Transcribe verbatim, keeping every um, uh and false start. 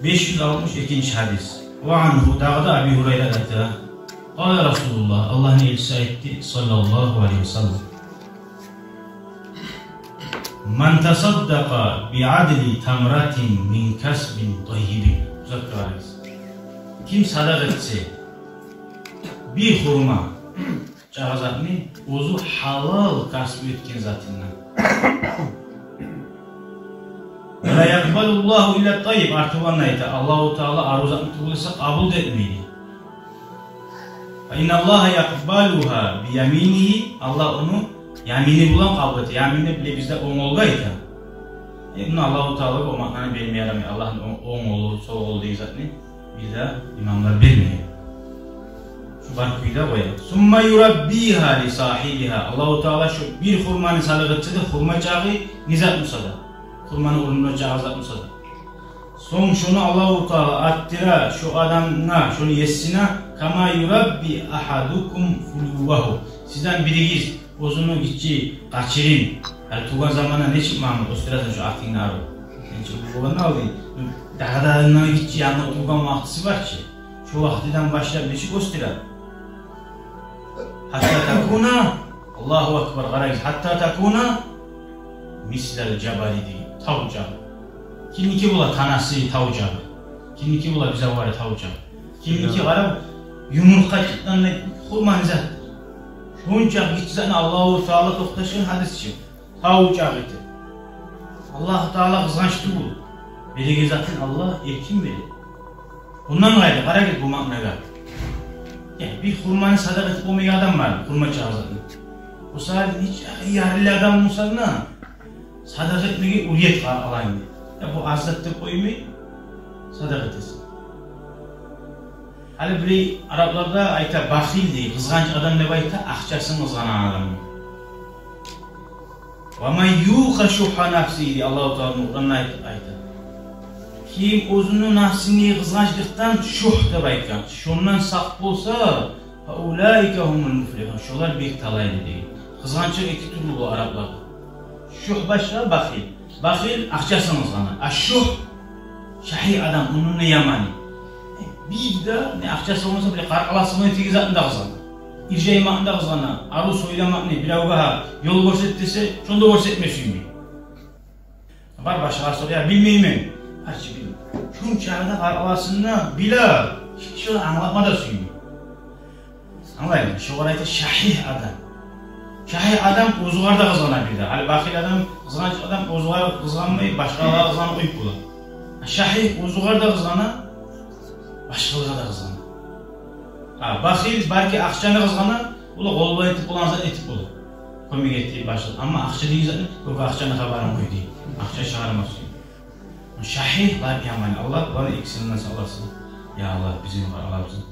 Беш юз алтмыш экинчи гьадис. Ва ангьу, дагъы да Аби Гьурайра айта. Къала Расулуллагь, Аллагьны элчиси айтды, саллаллагьу алайгьи ва саллам: «Ман тасаддакъа би адли тамратин мин касбин таййибин». Узатып къарагъыз. Ким садагъа этсе бир хурма чакъы затны, оьзю гьалал касбу этген затындан. «Ва ла якъбалуллагьу илла таййиб». Артындан айта: Аллагьу Таала арив затны тюгюл эсе къабул да этмейди. «Фа инналлагьа якъбалугьа би яминигьи». Аллагь ону ямини булан къабул эте. Ямин де биле бизде онг къолгъа айта. Э, муна Аллагьу Таала о маънаны бермей адам, Аллагьны онг, онг къолу, сол къолу деген затны бизде имамлар бермей. Шу бар кюйде къоя. «Сумма юраббигьа ли сагьибигьа». Аллагьу Таала шу бир хурманы садагъа этсе де, хурма чакъы не зат буса да, хурманы орнуна чакъы зат буса да, сонг шону Аллагьу Таала арттыра шу адамгъа, шону есине, «кама юрабби агьадукум фулуввагьу». Сизден биригиз оьзюню гиччи къачырын. Гьали тувгъан заманда нечик, Магьаммат, оьсдюресен шу атынгны арив? Нечик болгъанны алдын? Дагъы да андан гиччи, янгы тувгъан вакътиси бар чы. Шу вакътиден башлап нечик оьсдюре? «Гьатта такуна», Аллагьу акбар, къарагъыз, «гьатта такуна мислал жабали», дей, тав чакъы. Кимники бола танасы тав чакъы? Кимники бола бизавары тав чакъы? Кимники, къара, юмуртгъа чыкъгъанда хурман зат. Шончакъы гиччи затны Аллагьу Таала токъташгъан, гьадис чы. Тав чакъы этип. Аллагьу Таала къызгъанч тюгюл. Береген затын Аллагь эркин бере. Ондан къайры, къарагъыз бу маънагъа. Я, бир хурманы садагъа этип болмайгъан адам бар, хурма чакъы затны. О саялы нечакъы ярлы адам болса да, садагъа этмеге уьйрет къаркъалангны. Я, бу аз зат деп къоймай, садагъа этесен. Гьали бир арапларда айта, бахил дей, къызгъанч адам деп айта, акъчасын къызгъанагъан адамны. «Ва ман юкъа шухха нафсигьи», дей Аллагьу Таала Къуранда айт-, айта. Ким оьзюню нафсыны къызгъанчлыкъдан, шух деп айтгъан, шондан сакъ болса, «фа улаика гьумул муфлигьун», шолар бек талайлы деген. Къызгъанчлыкъ эки тюрлю бола арапларда. Шух башгъа, бахил. Бахил акъчасын къызгъана. А шух, шагьи адам, ону не яманы. Бир де не акъчасы болмаса, бир къаркъаласы булан этеген затын да къызгъана. Иржаймакъны да къызгъана, арив сёйлемекни, биревге гьа ёл гёрсет десе, шону да гёрсетме сюймей. Бар башгъагъа сорай, я, билмеймен. Гьарчы билмей. Шунчакъы да къаркъаласында биле, шону англатма да сюймей. Англайман, шогъар айта шагьи адам. Шагьи адам оьзюгер де къызгъана бир де. Гьали бахил адам, къызгъанч адам оьзюгер къызгъанмай, башгъалагъа къызгъанып къоюп бола. Шагьи оьзюгер де къызгъана, башгъалагъа да къызгъана. Гьа, бахил балики акъчаны къызгъана, ол къолу булан этип болагъан зат этип бола. Кёмек этип башгъа. Амма акъча деген затны, кёп акъчаны хабарын къой дей. Акъча чыгъармас. Шагьи, лап яман. Аллагь буланы экисинден сакъласын. Я Аллагь, бизин бар Аллагьыбызны.